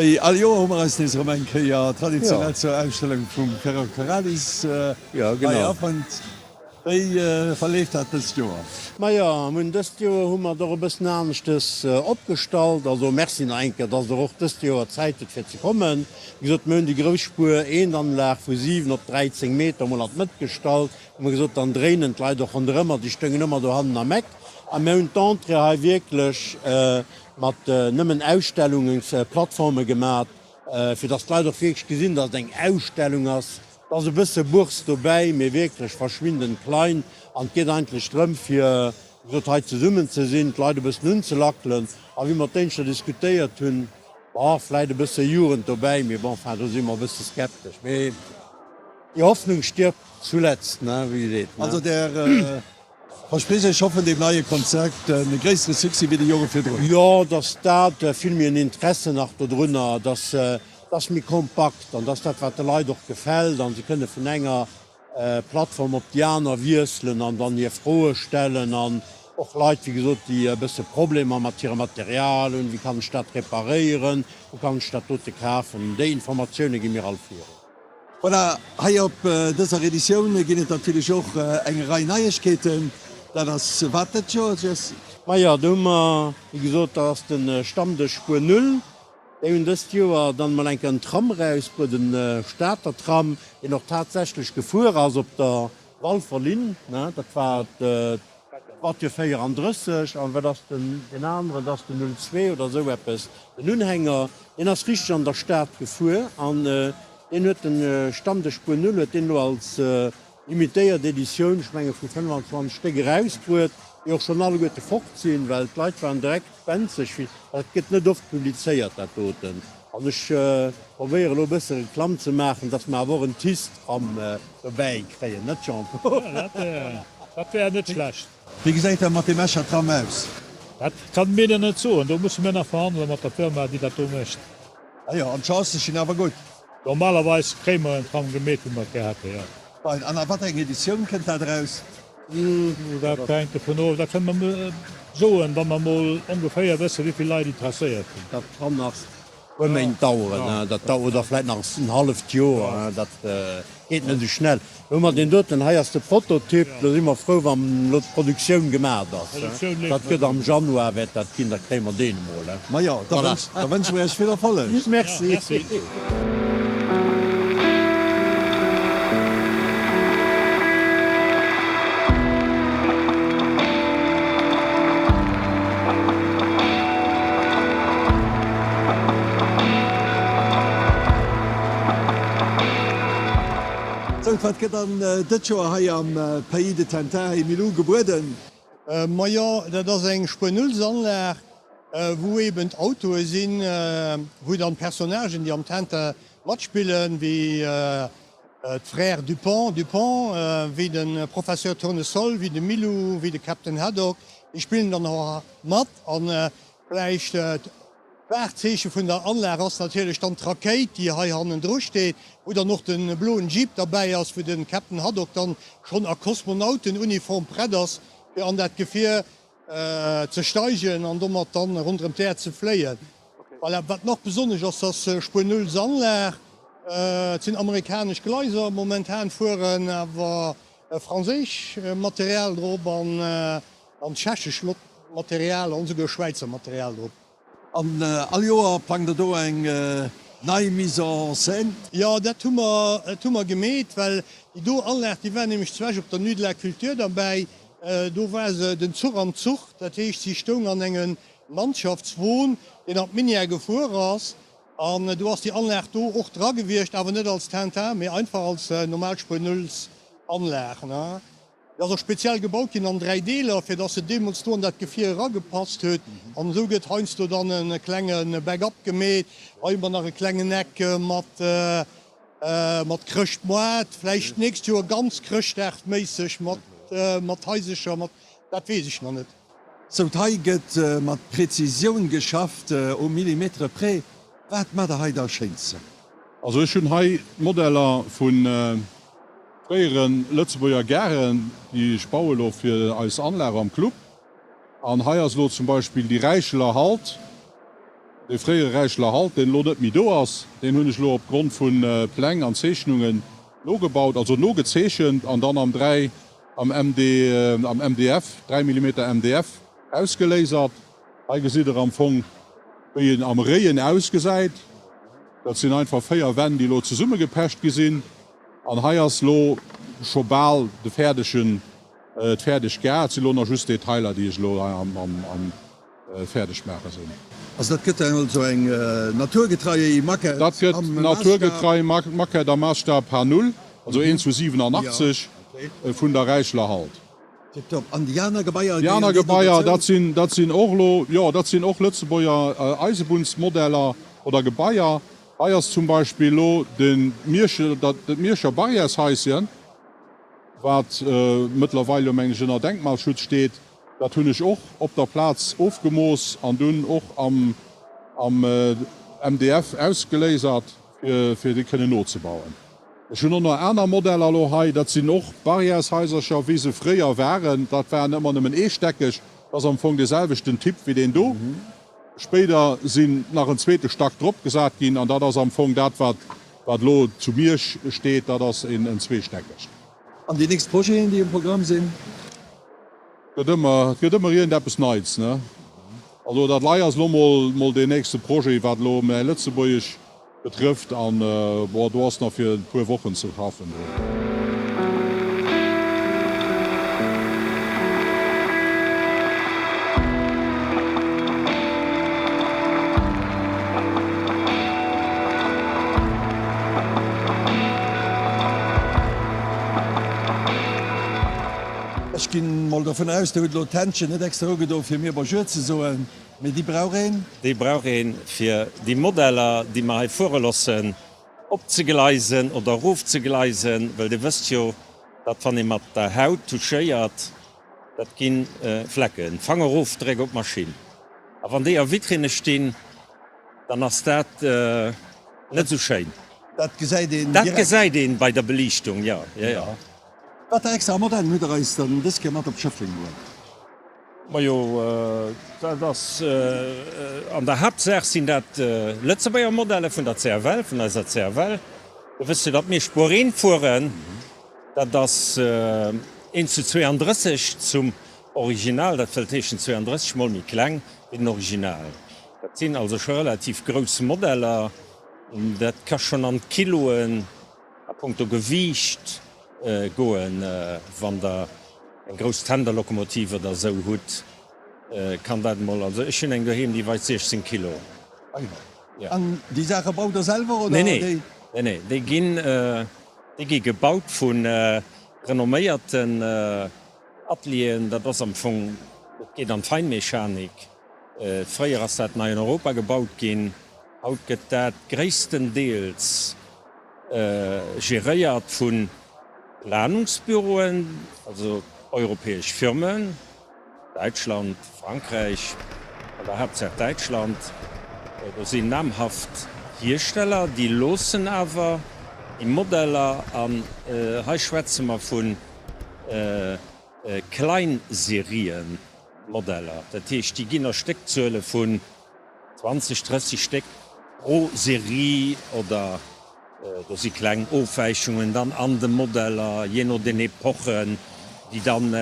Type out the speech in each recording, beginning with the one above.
Wéi all Joer hu mer eis nees erëm eng Kéier traditionell zur Ausstellung vum Ferrocarrales hei afonnt. Wéi verleeft dat dëst Joer? Majo, mir hunn dëst Joer hu mer et och e bëssen aneschtes opgestallt. Also Merci nach eng Kéier, dass Der och dëst Joer Zäit hutt fir ze kommen. Wéi gesot, mir hunn déi grouss Spuer Eendanlag vu 7 op 13 Meter emol an d'Mëtt gestallt. Hu mer gesot, dann dréinen d'Leit och ronderëm a déi stoungen ëmmer dohannen am Eck. A mir hunn d'Entrée hei wierklech mat nëmmen Ausstellungsplattforme gemat, fir dass d'Leit och wierklech gesinn, dass et eng Ausstellung ass. Et ass e bësse Bourse dobäi, mee wierklech verschwindend klein. An et geet eigentlech drëm, fir, wéi gesot, hei zesummen ze sinn, d'Leit e bëssen unzelackelen. A wéi mer d'Éinschter diskutéiert hunn, bon, vläicht e bësse Jugend dobäi, mee bon, enfin, do si mer e bësse skeptesch. Mee die Hoffnung stirbt zuletzt, ne, wéi seet, ne? Also der Versprich, ech hoffen deem neie Konzept e gréissere Succès wéi déi Jore virdrun. Jo, dass dat vill méi en Interesse nach dodrunner, dass dass méi kompakt an dass dat wat de Leit och gefält an se kënne vun enger Plattform op déi aner wiesselen an dann hir Froe stellen an och Leit wéi gesot déi e bësse Problemer mat hirem Material hunn, wéi kann ech dat reparéieren, wou kann ech dat dote kafen, déi Informatioune gi mir all virun. Voilà, hei op dëser Editioun ginn et natierlech och eng Rei Neiegkeeten. Dat ass wat dëtt Joer, Jess? Majo, do hu mer, wéi gesot, dat ass de Stammdësch Spuer Null. Déi hunn dëst Joer dann emol eng Kéier en Tram erausbruet, en Stater Tram, deen och tatsächlech gefuer ass op der Walfer Linn. Dat war d'Voiture 34. An wat ass den aneren? Dat ass den 02 oder esou eppes, den Unhänger. Deen ass richteg an der Stad gefuer an deen huet den Stammdësch Spuer Null huet deen elo als limitéiert Editioun, ech menge vu 25 Stéck erausbruet, déi och schonn alleguerte fort sinn, well d'Leit waren direkt benzeg, fir dat gëtt net oft publizéiert dat doten. An ech probéiere elo e bësse Reklamm ze maachen, datt mer awer och en TICE-Tram dobäi kréien, net Jean-Paul? Dat wär net schlecht. Wéi gesäit dat mat deem Escher Tram aus? Dat kann mir der net soen. Do musse mir nach verhandele mat der Firma, déi dat do mécht. Ah jo, an d'Chancë stinn awer gutt? Normalerweis kréie mer en Tram gemeet, wéi mer et gär hätten, jo. Fein. An a wat eng Editioun kënnt dat eraus? Dat hänkt dovun of. Dat kënne mer soen, wa mer mol ongeféier wëssen, wéi vill Leit interesséiert sinn. Dat kann nach puer Méint daueren, dat dauert, oder vläit nach en halleft Joer, dat geet net esou schnell. Lo hu mer deen doten, hei ass de Prototyp, do si mer frou, wann elo d'Produktioun gemaach ass. Dat gëtt am Januar wäert dat ginn, da kréie mer deen emol. Majo, da wënsche mer Iech vill Erfolleg. Merci. Sou, wat gëtt dann dëtt Joer hei am Pays de Tintin et Milou gebueden? Majo, dat ass eng Spuernullsanlag, wou eben d'Autoe sinn, wou dann d'Personnagen, déi am Tintin matspillen, wéi d'Frères Dupont, Dupont, wéi de Professeur Tournesol, wéi de Milou, wéi de Captain Haddock, déi spillen dann och mat. A vläicht d'Wahrzeeche vun der Anlag ass natierlech dann d'Rakéit, déi hei hannendru steet, wou dann och de bloen Jeep derbäi ass, wou de Captain Haddock dann schonn a Kosmonautenuniform prett ass, fir an dat Gefier ze steigen an domat dann ronderëm d'Äerd ze fléien. Voilà, wat nach besonnesch ass, ass Spuer Null Anlag. Et sinn amerikanesch Gleiser, momentan fueren awer franséisch Material drop an tschechesch Material an esouguer Schwäizer Material drop. An all Joer plangt der do eng nei Mise en scène? Jo, dat hu mer, dat hu mer gemeet, well déi do Anlag, déi war nämlech zu Esch op der Nuit de la Culture derbäi. Do war se den Zuch am Zuch, dat heescht, si stoung an engem Mannschaftswon, deen an d'Minière gefuer ass. An do ass déi Anlag do och dra gewiescht, awer net als Tintin, mee einfach als normal Spuer-Nulls-Anlag. Déi ass och speziell gebaut ginn an 3 Deeler, fir dass se deemools do an dat Gefier eragepasst huet. An esou gëtt heiansdo dann e klenge Backup gemeet. Hei hu mer nach e klengen Eck mat mat Chrëschtmoart, vläicht d'nächst Joer ganz chrëschtdagméisseg mat mat Haisercher, mat, dat weess ech nach net. Sou, hei gëtt mat Präzisioun geschafft, au millimètre près. Wat maacht der hei da Schéinste? Also ech hunn hei d'Modeller vu fréiere Lëtzebuerger Garen, déi ech baue lo fir eis Anlag am Club. An hei ass elo zum Beispill déi Räicheler Halt. Dee fréiere Räicheler Halt, deen elo net méi do ass, deen hunn ech elo op Grond vu Pläng an Zeechnungen nogebaut, also nogezeechent an dann am 3, am MD, am MDF, 3 Millimeter MDF ausgelasert. Hei gesitt der am Fong, wéi en am Réien ausgesäit. Dat sinn einfach 4 Wänn, déi elo zesummegepecht gi sinn. An hei ass elo scho bal de fäerdegen, d'fäerdeg Gare. Et sinn elo nach just Detailer, déi ech elo hei am fäerdeg maache sinn. Also dat gëtt dann also eng naturgetrei Maquette Dat gëtt am naturgetrei Maquette am Maasstab H0, also 1 zu 87 vun der Räicheler Halt. Tiptop. An déi aner Gebaier, Déi aner Gebaier, dat sinn, dat sinn och elo, jo, dat sinn och Lëtzebuerger Eisebunnsmodeller oder Gebaier. Hei ass zum Beispill elo de Miersche, dat Mierscher Barrièreshaischen, wat mëttlerweil jo, mengen ech, ënner Denkmalschutz steet. Dat hunn ech och op der Plaz ofgemooss an dunn och am am MDF ausgelasert, fir fir déi kënnen nozebauen. Ech hunn och nach aner Modeller elo hei, dat sinn och Barrièreshaisercher, wéi se fréier waren. Dat waren ëmmer nëmmen eestäckeg. Dat ass am Fong dee selwechten Typ wéi deen do. Spéider sinn nach en zweete Stack drop gesat ginn an dat ass am Fong dat, wat wat elo zu Miersch steet. Dat ass een en zweestäckegt. An déi nächst Projeten, déi um Programm sinn? Gëtt ëmmer, et gëtt ëmmer iergendeppes Neits, ne? Also dat lei ass elo mol mol deen nächste Projet, wat elo mäi Lëtzebuergesch Betrëfft an bon do ass nach fir e puer Wochen ze schaffen drun. Ech ginn mol dovun aus, der hutt elo d'Händchen net extra ugedo fir mir Bonjour ze soen. Mee déi brauch een. Déi brauch een, fir déi Modeller, déi mer hei fuere loossen, opzegleisen oder erofzegleisen, well Dir wësst jo, datt wann ee mat der Haut touchéiert, dat gi Flecken, Fangerofdréck op d'Maschinn. A wann déi a Vitrinne stinn, dann ass dat net esou schéin. Dat gesäit een direkt. Dat gesäit een bei der Beliichtung, jo, jo, jo. Wat fir extra Modellen hutt Der eis dann dës Kéier mat op Schëffleng bruecht? Majo, dat ass an der Haaptsaach sinn dat Lëtzebuerger Modelle vun der CFL, vun eiser CFL. Du wësst jo, datt mir Spuer 1 fueren. Dat ass 1 zu 32 zum Original, dat wëllt heeschen 32 mol méi kleng wéi den Original. Dat sinn also scho relativ grouss Modeller. Dat ka schonn an d'Kiloen a punkto Gewiicht goen. Wann Der eng grouss Tenderlokomotiv oder esou hutt, kann dat emol, also ech hunn eng doheem, déi weit 16 Kilo. An déi Saache baut Der selwer oder déi? Nee, nee, nee, déi ginn, déi gi gebaut vu renomméierten Atelieren. Dat ass am Fong, dat geet an d'Feinmechanik. Fréier ass dat nei an Europa gebaut ginn, haut gëtt dat gréisstendeels geréiert vu Planungsbüroen, also europäesch Firmen, Däitschland, Frankräich, an der Haaptsaach Däitschland. Do sinn namhaft Hiersteller, déi loossen awer déi Modeller, an hei schwätze mer vu Kleinserien-Modeller, dat heescht, déi ginn a Stéckzuele vun 20, 30 Stéck pro Serie oder do si kleng Ofwäichungen dann an de Modeller, jee no den Epochen, déi dann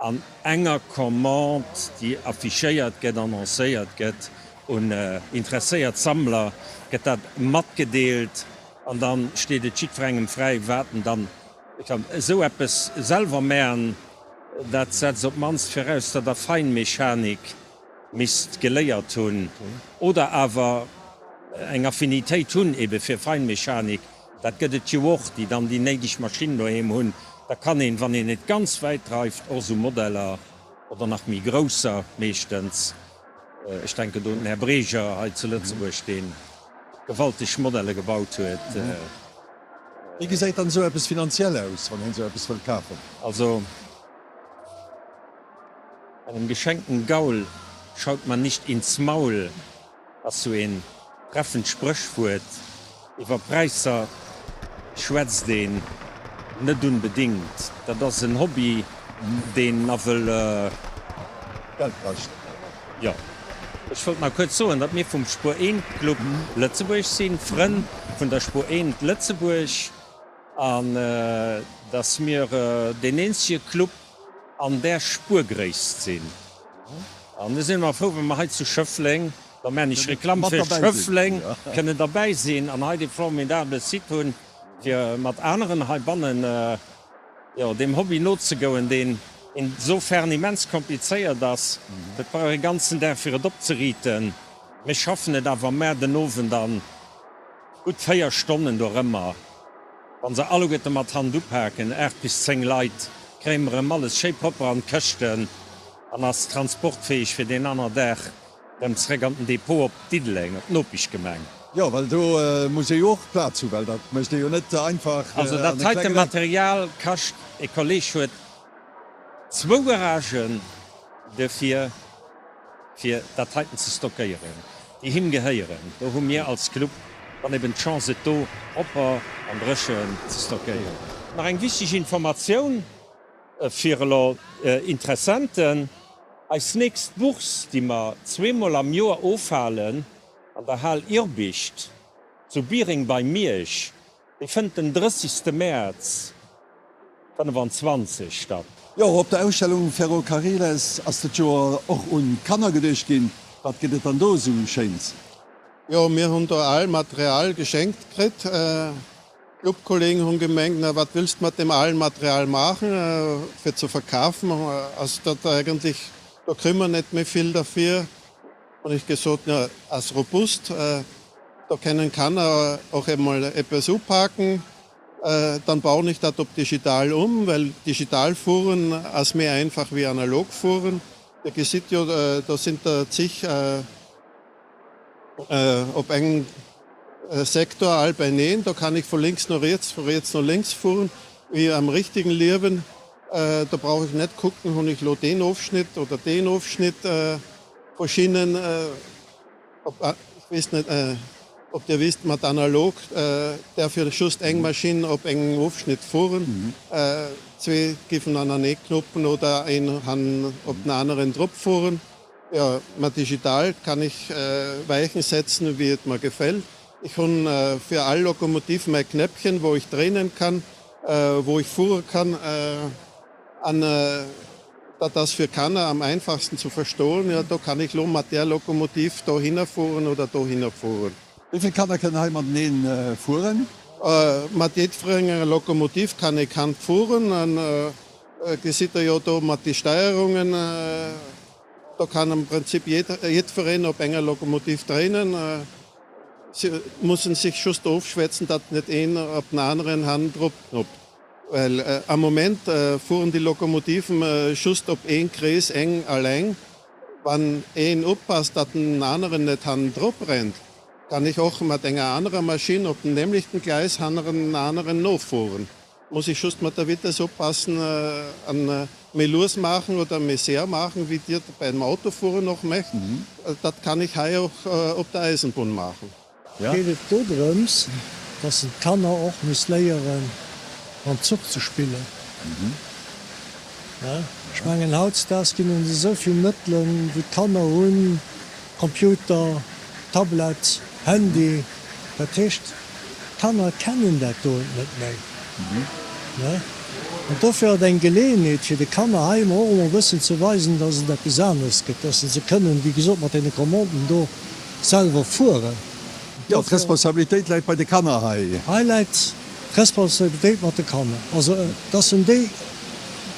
an enger Commande, déi affichéiert gëtt, annoncéiert gëtt un interesséiert Sammler, gëtt dat matgedeelt an da steet et jiddwerengem fräi, wat en dann kann. Esou eppes selwer maachen, dat setzt op d'mannst viraus, datt Der Feinmechanik misst geléiert hunn oder awer eng Affinitéit hunn ebe fir Feinmechanik, dat gëtt et jo och, déi dann déi néideg Maschinn doheem hunn, da kann een, wann een et ganz wäit dreift, och esou Modeller oder nach méi grousser meeschtens, ech denken do un den Här Breger hei zu Lëtzebuerg, dee gewalteg Modelle gebaut huet. Wéi gesäit dann esou eppes finanziell aus, wann een esou eppes wëllt kafen? Also. Einem geschenkten Gaul schaut man nicht ins Maul ass sou een treffend Spréchwuert. Iwwer Präisser schwätzt een net unbedingt. Dat ass en Hobby deen nawell Geld kascht. Jo. Ech wollt nach kuerz soen, datt mir vum Spuer 1 Club Lëtzebuerg sinn, Frënn vun der Spuer 1 Lëtzebuerg, an datt mir deen eenzege Club an där Spuergréisst sinn. An mir sinn ëmmer frou, wa mer hei zu Schëffleng, da man ech Reklamm fir Schëffleng, kënnen derbäi sinn an hei dee formidabele Site hunn, fir mat aneren heibannen, jo, deem Hobby nozegouen, deen insofern immens komplizéiert ass. Et brauch ee ganzen Dag, fir et opzeriiten. Mir schaffen et awer mar den Owend an gutt 4 Stonnen dorëmmer. Wa se alleguerte mat Hand upaken, 8 bis 10 Leit, kréie mer erëm alles schéi propper an d'Këschten an ass transportfäeg fir deen aner Dag erëm zréck an den Depot op Diddeleng, op d'Nopeschgemeng. Jo, well do muss ee jo och Plaz hu, well dat mécht ee jo net einfach Also an dat e heite klengen Eck. Material kascht, e Kolleg huet zwou Garagen duerfir, fir dat heiten ze stockéieren, déi him gehéieren. Do hu mir als Club dann eben d'Chance, et do propper an dréchen ze stockéieren. Nach eng wichteg Informatioun fir elo Interessenten, Eis nächst Bourse, déi mer zweemol am Joer ofhalen an der Hal Irbicht zu Biereng bei Miersch, Déi fënnt den 30 Mäerz 25 statt. Jo, op der Ausstellung Ferrocarriles ass dat Joer och un d'Kanner geduecht ginn. Wat gëtt et dann do esou Schéins? Jo, mir hunn do al Material geschenkt kritt. Clubkollegen hunn gemengt, na wat willst mat dem alen Material maachen, fir ze verkafen ass dat eigentlech, do kréie mer net méi vill derfir. Hunn ech gesot, na ass robust, Da kennen Kanner och emol eppes upaken. Dann bauen ich dat op digital um, well digital fueren ass méi einfach wéi analog fueren. Dir gesitt jo, do sinn der zig op engem Sektor all beineen. Do kann ich vu links no riets, vu riets no links fueren, wéi am richtigen Liewen. Do brauch ich net kucken, hunn ich lo deen Ofschnitt oder deen Ofschnitt vu Schinnen. Ob, ich weess net, ob Dir wisst, mat analog däerf jo just eng Maschinn op engem Ofschnitt fueren. Zwee giffen anernee knuppen oder een han op den aneren drop fueren. Jo, mat digital kann ich Weichen setzen, wéi et mer gefält. Ich hunn fir all Lokomotiv mäi Knäppchen, wou ich dréinen kann, wou ich fuere kann. An Dat ass fir Kanner am einfachsten zu verstoen, jo, do kann ich lo mat där Lokomotiv dohinner fueren oder dohinner fueren. Wéi vill Kanner kënnen hei mateneen fueren? Mat jiddwerenger Lokomotiv kann ee Kand fueren. An gesitt der jo do mat de Steierungen, do kann am Prinzip jiddwereen op enger Lokomotiv dréinen. Si mussen sich just ofschwätzen, datt net een op den aneren hannendrop knuppt. Well am Moment fueren déi Lokomotiven just op een Krees eng alleng. Wann een oppasst, datt den aneren net hannendrop rennt, kann ich och mat enger anerer Maschinn op dem nämlechten Gleis hanneren den aneren nofueren. Muss ich just mat der Vitesse oppassen an méi lues maachen oder méi séier maachen, wéi dir beim Autofueren och mécht. Dat kann ich hei och op der Eisenbunn maachen. Geet et dodrëms, dass en d'Kanner och muss léieren, mam Zuch ze spillen. Ech mengen, hautdesdaags ginn et esou vill Mëttelen, wou d'Kanner hunn, Computer, Tablett, Handy. Dat heescht, d'Kanner kennen dat do net méi. An dofir ass et eng Geleeënheet, fir de Kanner hei emol och emol e bëssen ze weisen, dass et eppes aneres gëtt, dass se kënnen, wéi gesot, mat deene Commanden do selwer fueren. Jo, d'Responsabilitéit läit bei de Kanner hei. Hei läit d'Responsabilitéit mat de Kanner. Also, dass en déi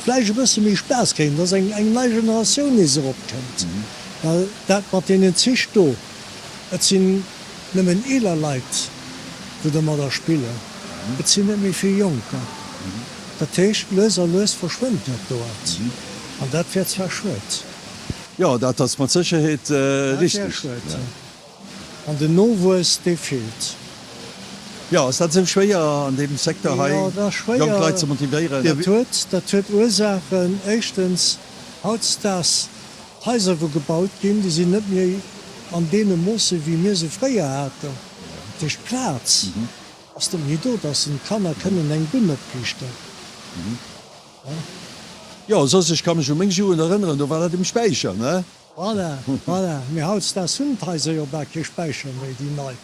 vläicht e bësse méi Spaass kréien, dass eng nei Generatioun nees eropkënnt. Well dat mat deenen Zich do, et sinn nëmmen eeler Leit, wou domadder spillen, et sinn net méi vill Jonker. Dat heescht, lues a lues verschwënnt dat do. An dat wär zwar schued. Jo, dat ass mat Sécherheet richteg. Dat wär schued. An den Nowuess, dee feelt. Jo, ass dat esou schwéier an deem Secteur hei, jonk Leit ze motivéieren? Dat huet, dat huet Ursaachen. Éischtens, hautdesdaags, d'Haiser wou gebaut ginn, déi sinn net méi an deene Moosse wéi mir se fréier haten. Dat heescht, d'Plaz ass net méi do, dass d'Kanner kënnen eng Bunn opriichten. Jo, soss, ech ka mech u meng Jugend erënneren, do war dat um Späicher, ne? Voilà, voilà. Mee hautdesdaags hunn d'Haiser jo bal kee Späicher méi, déi nei.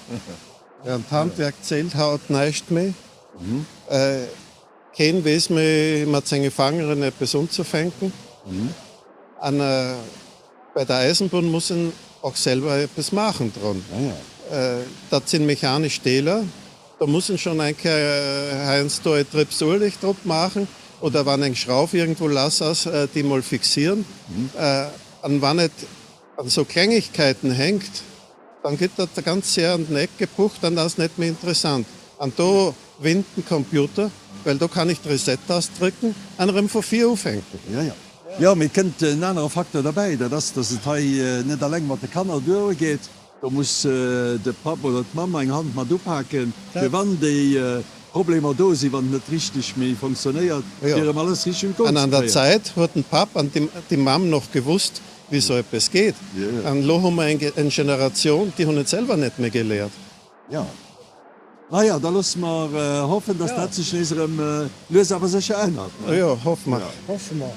Ja, an d'Handwerk zählt haut näischt méi. Keen weess méi mat senge Fangeren eppes unzufänken. An bei der Eisenbahn muss en och selwer eppes maachen drun. Dat sinn mechanesch Deeler, do muss en schonn eng Kéier heiansdo e Drëps Ueleg drop maachen oder wann eng Schrauf iergendwou lass ass, déi mol fixieren. An wann et an esou Klengegkeiten hänkt, dann gëtt dat ganz séier an den Eck gepucht an ass net méi interessant. An do winnt den Computer, well do kann ich d'Reset-Tast drücken an erëm vu vir ufänken. Jo, jo. Jo, mee et kënnt en anere Facteur derbäi, dat ass, dass et hei net alleng mat de Kanner duergeet. Do muss de Papp oder d'Mamm eng Hand mat upaken, fir wann déi Problemer do sinn, wann et net richteg méi fonctionnéiert, fir erëm alles richteg un d'Goen ze kréien. An an der Zäit huet den Papp an déi Mamm nach gewusst, wéi sou eppes geet. An elo hu mer eng Generatioun, déi hunn et selwer net méi geléiert. Jo. Naja, da loosse mer hoffen, dass dat sech nees erëm lues awer sécher ännert. Jo, hoffe mer. Hoffe mer.